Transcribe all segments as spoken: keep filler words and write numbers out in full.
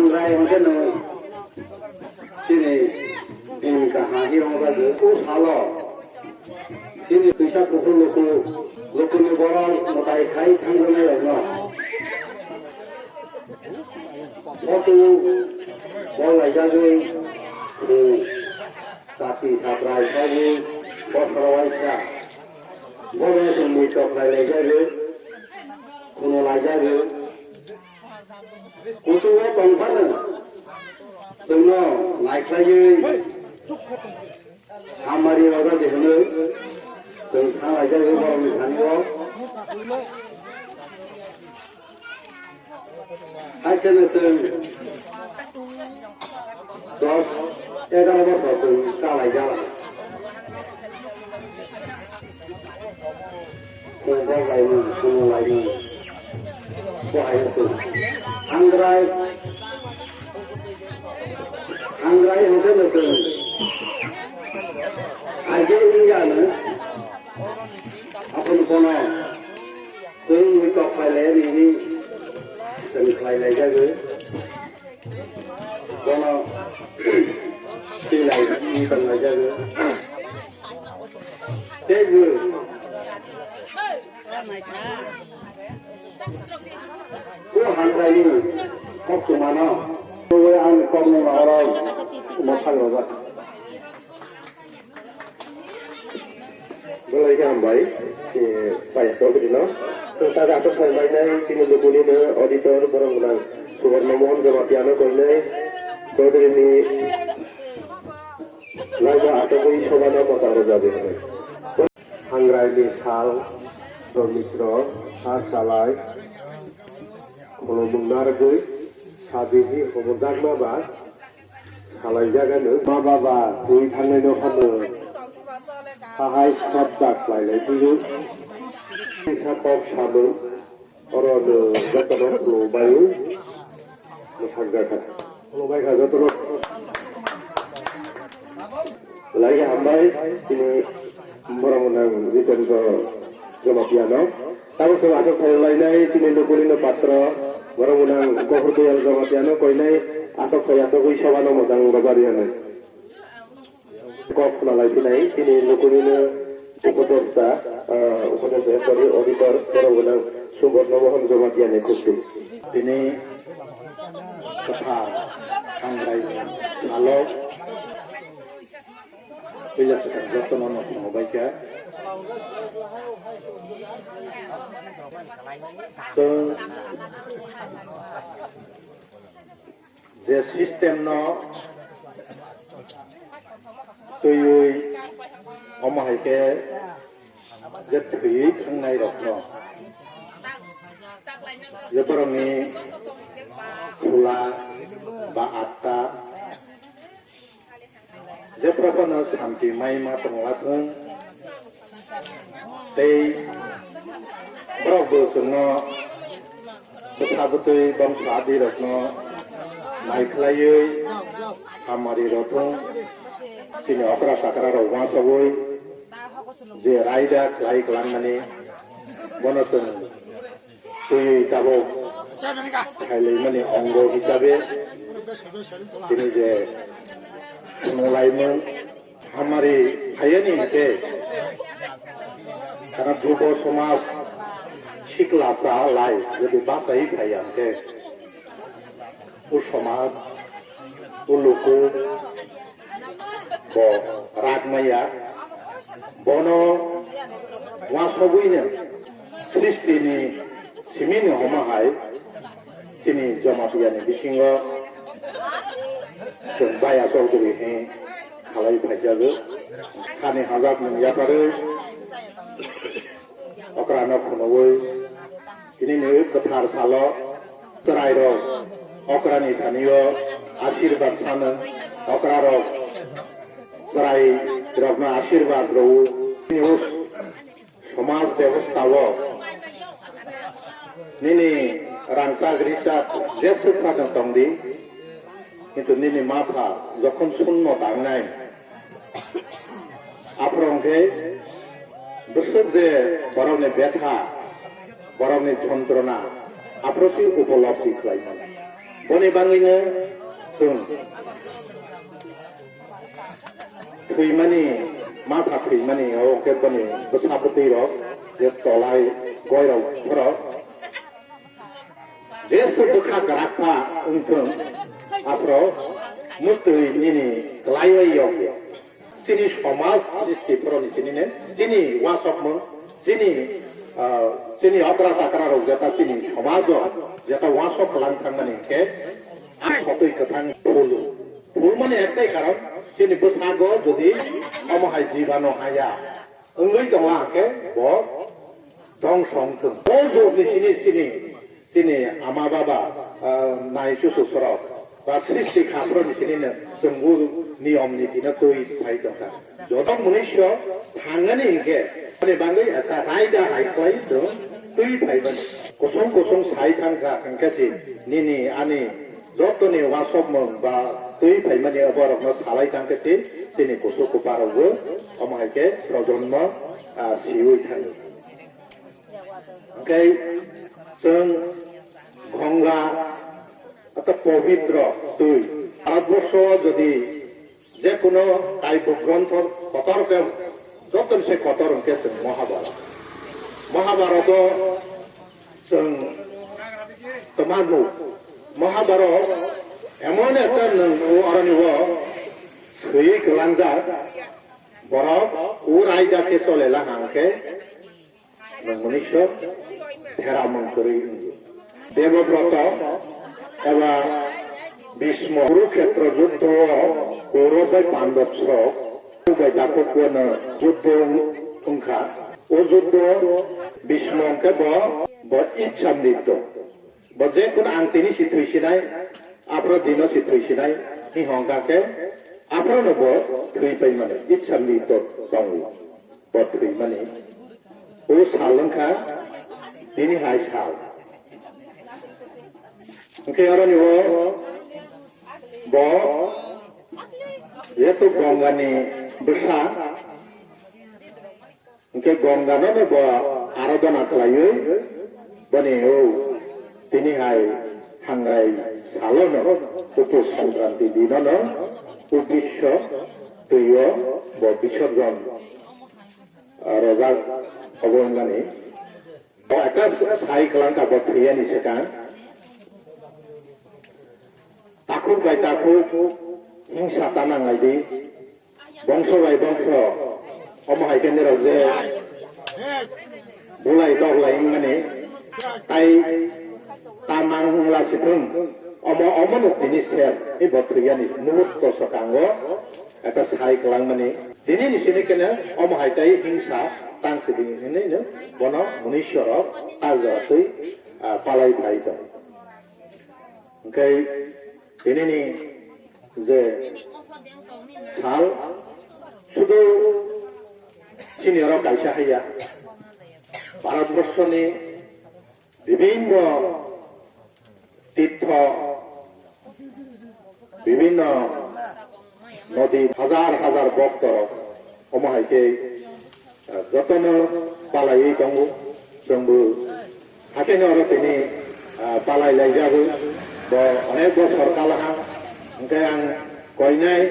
Rai hwnkhe no chini bini kaham hi rwngjago. O salo chini twisa kuphur luku, lukuni borok mwtai khai thangjaknai rokno photo bo laijagwi, chati satrai sagwi bokhorok waisa borokno chwng muitok khlai laijagwi, khuno laijagwi. Kuchugo tongphano chwngno naikhlaiwi hamari rwjadi hwnwi chwng sanglaijakgo borokni thani-o. Hai kheno chwng dos egaro bosor chwng chalaijala. Chwng bo laimung, chwng laimung. Bo hai se. Hangrai. Hangrai hwnkhe no chwng. Aige wngya no. Aboni bono chwng tok khlai lai nini. Chwng khlai lai jago. Bono silai ni tong lai jago. Tei bo. Bo hamkraini kok tongmano. Bo ang kokno oro mothang rojak. Belai khe hambai, eh, Payas Chaudhary no. Chwng ta aswk sai mainai, chini lukuni no auditor, borok gwnang Subarno Mohan Jamatia no koinai, Chaudhary ni laima aswkwi soba no mwchang rwjabi hwnwi. Hangrai ni sal, Mitro, sar salai, khulumung narwgwi, sabihi, hobojakma ba, Salai jaga no ma baba twi thangnai no hano. Hahai sabda khlai lai twi. Sa kok samung. Oro no joto no khulumbai. Mwsak jakha. Khulumbai kha joto no. Lai hambai. Chini Borok gwnang Jitendra Jamatia no. Tamo se aswk phai lainai chini lukuni no patro. Borok gwnang Gohor Dayal Jamatia no koinai aswk phai aswk ui soba no mwchang rwjak rwya nai. Kok khna lai phinai chini lukuni no upodosta, ah, upodosta sorry, auditor borok gwnang Suborno Mohan Jamatia ni khukti. Tini kwthar hangrai salo. Puila swkang jotono no phunukbai kha. Chwng je system no twiwi omo hai khe je thwiwi thangnai rokno je borokni khula ba atta Jephru phano santi mai ma tonglathung. Tei borok bo chwngno bwsa bwtwi bongso adirokno nai khlaiwi hamari rw thung. Chini okra chakra rok uansugwi je raida khlai kwlangmani bono chwng twi tabuk khailaimani ongo hisabe tini je phunukhlaimung hamari phaiyani hinkhe kana jubo somaj sikla cha lai jodi bachai phaiya hinkhe o somaj o luku bo rak maya, bono uansugwino srishti ni simi ni homa hai chini Jamatia ni bisingo chwng baya chol guri he khalai phaijago. Khani hajak nung yaphare okra no phunugwi tini ni kwthar salo chwrai rok okra ni thani o ashirbad sano, okra rok chwrai rok no ashirbad rw o. Tini o somaj bebosta o nini rangchak richak jeswk phano tongdi, kintu nini mapha jokhon sunno tangnai, aphuru hwnkhe bwswk je borokni betha, borokni jontrona, aphuru se upolobdi khlai mano. Boni bangwino chwng thwimani, mapha thwimani, abo khe boni bwsa bwtwi rok je tolai goi rok phoro je subukha grakha wngthwng, aphro mwtwi nini kwlaiwi yokya. Chini somaj sristi phoroni chinine, chini wasokmung, chini, ah, chini okra chakra rok jeta chini somajo jeta wasok kwlang thangmani hinkhe, a khotwi kwthang phul. Phul mani ektai karon, chini bwsago jodi omo hai jibano haya wngwi tongla hinkhe bo dongso wngthwng. O jugni sini chini, chini ama baba, ah, nai chuchu sorok ba sristi khaphro ni sini no chwngbu niyom niti no twi phai tongkha. Joto munisyo thangani hinkhe ani bangwi eta raida hai khlai chwng twi phai mani. Kusung kusung sai thangkha hinkhe si nini ani jotoni wasokmung ba twi phaimani borokno salai tangkhe si chini kusu kuparokbo omo hai khe projonmo, ah, siwi thangwi. Hwnkhe chwng Ganga, ata pobitro twi. Bharatborsho jodi je kuno kaipo grontho kotor khe, joto se kotor hwnkhe chwng Mahabharata. Mahabharata chwng twmanu Mahabharata emon ekta nwng o aroni o thwiwi kwlangjak borok o raida khe chole la hang khe nwng munisyo theramung kwrwi wngwi. Debobroto eba Bhismo Kurukhetra juddo o Kaurab bai Pandab sok bai dakhuk bono juddo wngkha. O juddo Bhismo hwnkhe bo, bo Ichamrito. Bo je kuno ang tini si thwisinai, aphro dino si thwisinai, hi hongkha khe, aphro no bo thwi pai mani, Ichamrito tongo. Bo thwimani. O sal wngkha, tini hai sal. Hwnkhe aroni o, bo, jehetu Gongani bwsa, hwnkhe Gongano no bo aradhona khlaiwi, boni o, tini hai hangrai salo no, Upus Sankranti dino no, o bisyo twi o bo bisorjon rojak obo wngmani. Bo ekta sai kwlangkha bo thwiyani swkang. Takhuk bai takhuk hingsa ta nanglai di. Bongso bai bongso omo hai khe nirok je bulai doglai wngmani. Tai tamang wngla sithwng omo omono tini ser. Bo thwiyani muhurto swkango. Eta sai kwlangmani. Tini ni sini kene omo hai tai hingsa tang sidi hinwi no bono munisyo rok ta jora twi, ah, palai phai tong. Hwnkhe tini ni je sal sudu chini oro kaisa haiya Bharatborsoni bibhinno tirtho, bibhinno nodi, hajar hajar bokto rok omo hai khe, ah, jotono palaiwi tongo. Chwngbo hakheno oro tini, ah, palai laijago. Bo onek bosor kalaha. Hwnkhe ang koinai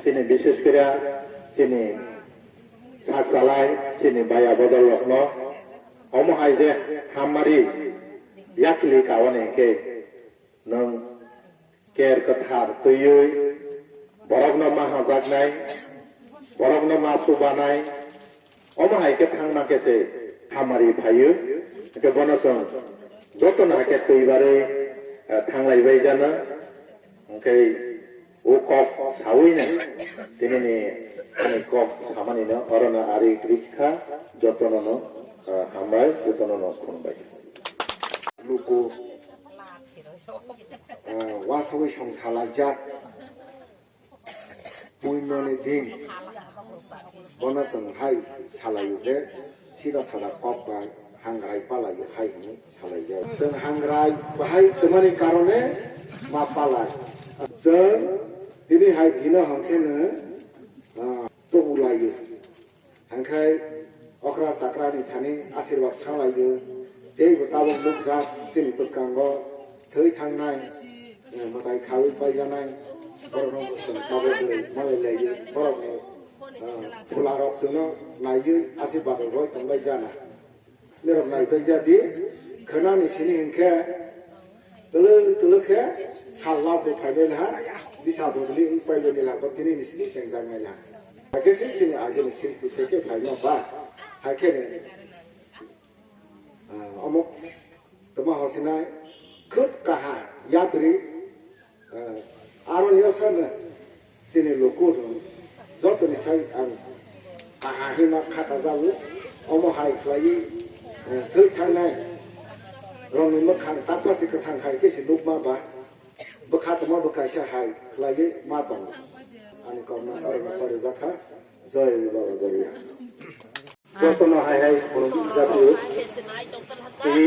chini bishesh kore chini sak salai, chini baya bodol rokno omo hai je hammari yakli kawane khe nwng ker kwthar twiwi borokno ma hajaknai, borokno ma chubanai, omo hai khe thangma khe se hamari phaiwi, hwnkhe bono chwng jotono hai khe twibarwi, eh, thanglaibai jana, hwnkhe o kok sawi nai, tini ni ani kok samani no orono ari rikha, jotono no, eh, hambai, jotono no khumbai. Luku, eh, wasawi song salaijak. Puinoni din bono chwng hai salaio je sida sada kok bai hangrai palaio hai hwnwi salaijak. Chwng hangrai bahai twmani karone ma palai. Chwng tini hai dino hwnkhe no, ah, tubulaio. Hwnkhe okra chakrani thani asirwad salaio. Teibo tabuk nukjak chini bwskango thwi thangnai. Mwtai khawi paijanai borokno bwswng tabuk malai lai borokni phularok chwngno naiwi asirwad rwui tonglai jana. Norok naibai jadi khwnani sini hinkhe twlwk twlwk khe sal labo phainai laha, bisa bodoli wng paibai laha, bo tini ni sini chengjak nai laha. Hakhe se chini agini sini khe khe phaino ba, hakhe ni, ah, omo toma hosinai khub kaha yapri. Eh, aro yosano chini luku rok jotoni sai ang kaha hima khata jalu, omo hai khlaiwi, eh, thwi thangnai rokni mwkhang tapha se kwthang hai khe se nukma ba bwkha tongma bwkha se hai khlaiwi ma tongo. Ani kokno aro no pori jakha. Jai Baba Garia. Jotono hai hai khulum jatiu. Tini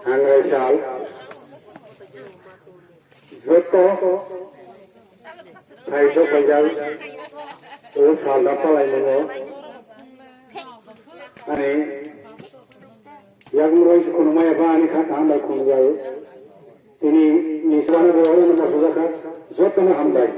hangrai sal. Joto hai jok bai jal. O sal da palai mango. Ani yang roi khulum maya ba ani kha kaham bai khulum jai. Tini ni sal da bo ano masujaka. Jotono hambai.